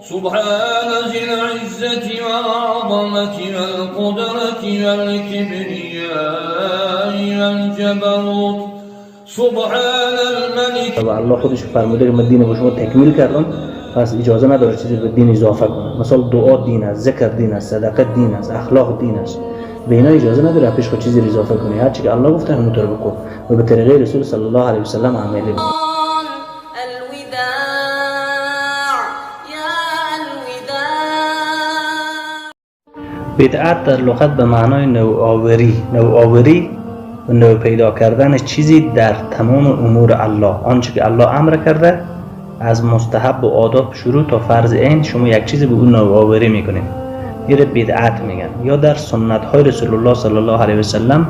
سبحان ذی العزة والعظمة والقدرة والکبریاء والجبروت سبحان الملک. و الله خودش فرموده که من دین با شما تکمیل کردم، پس اجازه نداره چیزی به دین اضافه کنه. مثلا دعا دین است، ذکر دین است، صدقه دین است، اخلاق دین است. به اینا اجازه نداره پیش خود چیزی اضافه کنی. هر چی که الله گفته همونطور بکن و به طریقه رسول صلی الله علیه و سلم عمل بکن. الوداع یا الوداع. بدعت در لغت به معنای نوآوری، نوآوری و نو پیدا کردن چیزی در تمام امور الله، آنچه که الله امر کرده از مستحب و آداب شروع تا فرض عین، شما یک چیزی به اون نوآوری میکنید، این بدعت میگن. یا در سنت های رسول الله صلی الله علیه و سلم،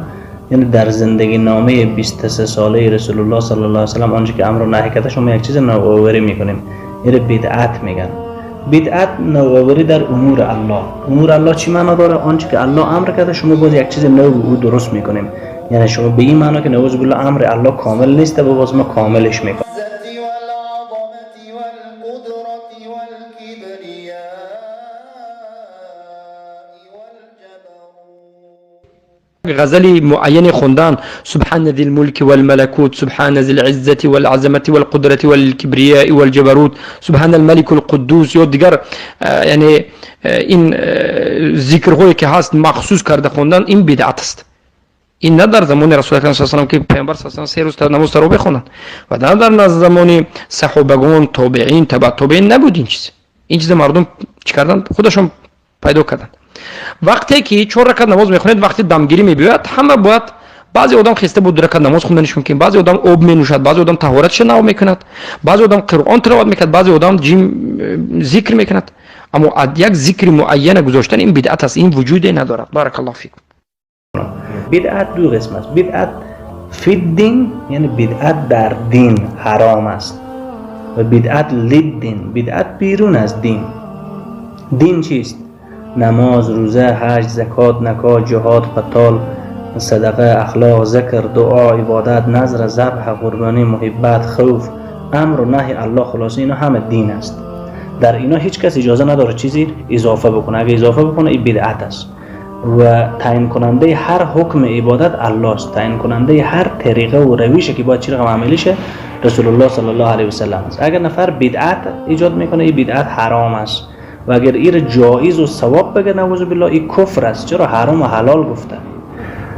یعنی در زندگی نامه 23 ساله رسول الله صلی الله علیه و سلم آنچه که امر و نهی کرده شما یک چیز نوآوری میکنیم، این بدعت میگن. بدعت نوآوری در امور الله. امور الله چی معنا داره؟ آنچه که الله امر کرده شما باز یک چیز نو او درست میکنیم. یعنی شما به این معنا که نعوذ بالله امر الله کامل نیست و باز ما کاملش میکنیم. والعظمة والقدرة والكبرياء والجبروت. غزل معین خوندن سبحان ذی الملک والملکوت سبحان ذی العزة والعظمة والقدرة والکبریاء والجبروت سبحان الملک القدوس یا دیگر، یعنی این ذکرهایی که هست مخصوص کرده خوندن این بدعت است. این نه در زمان رسول اکرم صلی الله علیه و سلم که پیامبر صلی الله علیه و سلم 3 روز تا نماز تراویح خوندن و نه در زمان صحابگان، تابعین، تبع تابعین نبود این چیز. این چیز مردم چی کردن؟ خودشون پیدا کردن. وقتی که 4 رکعت نماز میخونید، وقتی دمگیری میبیاد همه باید، بعضی آدم خسته بود 2 رکعت نماز خوندنش ممکن، بعضی آدم آب مینوشد، بعضی آدم طهارتش نو میکند، بعضی آدم قرآن تلاوت میکند، بعضی آدم جیم ذکر میکند. اما یک ذکر معین گذاشتن این بدعت است، این وجود ندارد. بارک الله فیکم. بدعت دو قسم است. بدعت فی الدین یعنی بدعت در دین حرام است و بدعت للدین، بدعت بیرون از دین. دین چیست؟ نماز، روزه، حج، زکات، نکاح، جهاد، قتال، صدقه، اخلاق، ذکر، دعا، عبادت، نذر، ذبح، قربانی، محبت، خوف، امر و نهی الله، خلاصه اینا همه دین است. در اینا هیچ کس اجازه نداره چیزی اضافه بکنه. اگه اضافه بکنه این بدعت است. و تعیین کننده هر حکم عبادت الله است. تعیین کننده هر طریقه و رویش که باید چی رقم عملی شه رسول الله صلی الله علیه و سلم است. اگر نفر بدعت ایجاد میکنه این بدعت حرام است و اگر این جایز و ثواب بگه نعوذ بالله این کفر است. چرا حرام و حلال گفته؟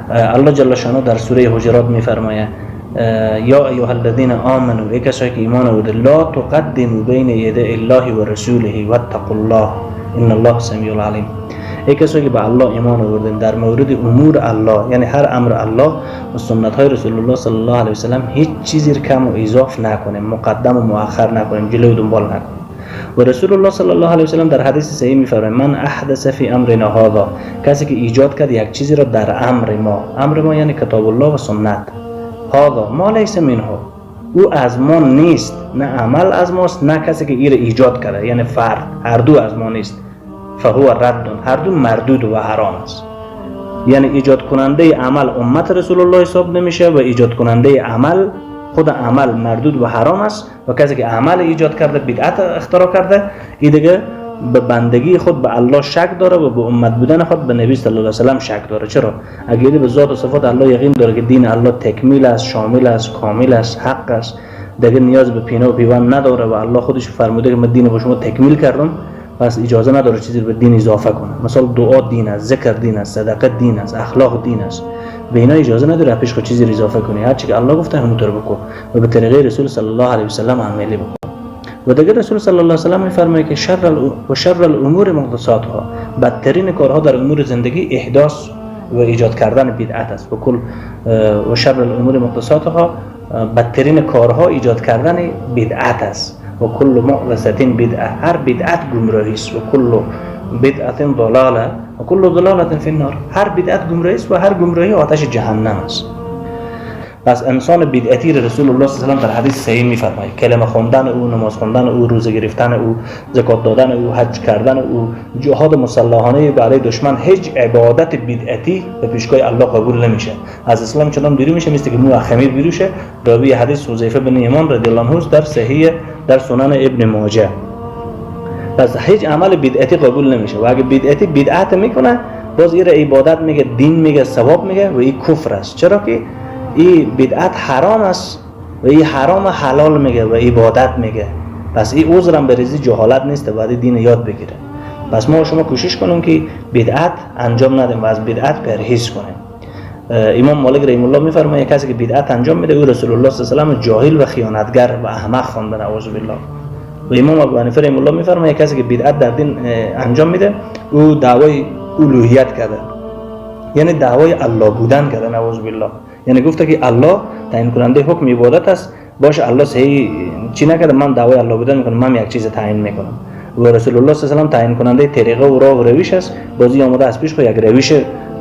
الله جل شانه در سوره حجرات میفرماید یا ایها الذین آمنوا، ای کسایی که ایمان آورده، لا تقدموا بین یدی الله و رسوله واتقوا الله ان الله سمیع علیم. ای کسایی که به الله ایمان آوردین، در مورد امور الله یعنی هر امر الله و سنت های رسول الله صلی الله علیه و سلم هیچ چیزی رو کم و اضاف نکنیم، مقدم و مؤخر نکنیم، جلو و دنبال نکنیم. و رسول الله صلی الله علیه و سلم در حدیث صحیح می‌فرماید من احدث فی امرنا هذا، کسی که ایجاد کرد یک چیزی را در امر ما، امر ما یعنی کتاب الله و سنت، هذا ما لیس منه، او از ما نیست، نه عمل از ماست نه کسی که این ایجاد کرده، یعنی فرد، هر دو از ما نیست، فهو رد، هر دو مردود و حرام است. یعنی ایجاد کننده عمل امت رسول الله حساب نمیشه و ایجاد کننده عمل خود عمل مردود و حرام است و کسی که عمل ایجاد کرده، بدعت اختراع کرده، این دیگه به بندگی خود به الله شک داره و به امت بودن خود به نبی صلی الله علیه و سلم شک داره. چرا؟ اگه به ذات و صفات الله یقین داره که دین الله تکمیل است، شامل است، کامل است، حق است، دیگه نیاز به پینه و پیوند نداره و الله خودش فرموده که من دین با شما تکمیل کردم، پس اجازه نداره چیزی رو به دین اضافه کنه. مثلا دعا دین است، ذکر دین است، صدقه دین است، اخلاق دین است. به اینا اجازه نداره پیش خود چیزی رو اضافه کنی. هر چی که الله گفته همونطور بکن و به طریقه رسول صلی الله علیه و سلم عملی بکن. و دیگه رسول صلی الله علیه و سلم میفرماید که شر الامور محدثاتها، بدترین کارها در امور زندگی احداث و ایجاد کردن بدعت است. و کل و شر الامور محدثاتها، بدترین کارها ایجاد کردن بدعت است. و کل محدثه بدعه، هر بدعت گمراهی است. و کل بدعت ضلاله و کل ضلاله فی النار، هر بدعت گمراهی است و هر گمراهی آتش جهنم است. پس انسان بدعتی رسول الله صلی الله علیه و در حدیث صحیح میفرماید کلمه خواندن او، نماز خواندن او، روزه گرفتن او، زکات دادن او، حج کردن او، جهاد مسلحانه برای دشمن، هیچ عبادت بدعتی به پیشگاه الله قبول نمیشه. از اسلام چنان بیرون میشه مثل که مو از خمیر بیرون شه. راوی حدیث حذیفه بن یمان رضی الله عنه در صحیح در سنن ابن ماجه. پس هیچ عمل بدعتی قبول نمیشه و اگه بدعتی بدعت میکنه باز این عبادت میگه، دین میگه، ثواب میگه و این کفر است. چرا که این بدعت حرام است و این حرام حلال میگه و عبادت میگه. پس این عذرم به ریزی جهالت نیست، باید دین یاد بگیره. پس ما شما کوشش کنیم که بدعت انجام ندیم و از بدعت پرهیز کنیم. امام مالک رحمه الله میفرماید کسی که بدعت انجام میده او رسول الله صلی الله علیه و جاهل و خیانتگر و احمق خوانده، نعوذ بالله. و امام ابو حنیفه رحمه الله میفرماید کسی که بدعت در دین انجام میده او دعوای الوهیت کرده، یعنی دعوای الله بودن کرده، نعوذ بالله. یعنی گفته که الله تعیین کننده حکم عبادت است، باشه الله صحیح چی نکرده، من دعوای الله بودن میکنم، من یک چیز تعیین میکنم. و رسول الله صلی الله علیه و تعیین کننده طریقه و راه و روش است، بازی آمده از پیش خود یک روش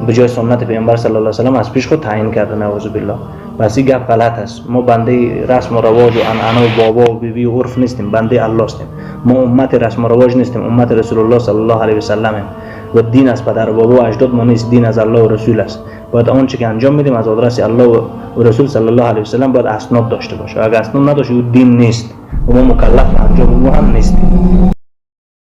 به جای سنت پیامبر صلی الله علیه و سلم از پیش خود تعیین کرده، نعوذ بالله. پس این گپ غلط است. ما بنده رسم و رواج و عنعنه و بابا و بیبی و عرف نیستیم، بنده الله هستیم. ما امت رسم و رواج نیستیم، امت رسول الله صلی الله علیه و سلم و دین از پدر و بابا و اجداد ما نیست، دین از الله و رسول است. باید آنچه که انجام میدیم از آدرس الله و رسول صلی الله علیه و سلم باید اسناد داشته باشه. اگر اسناد نداشته او دین نیست و ما مکلف انجام او هم نیستیم.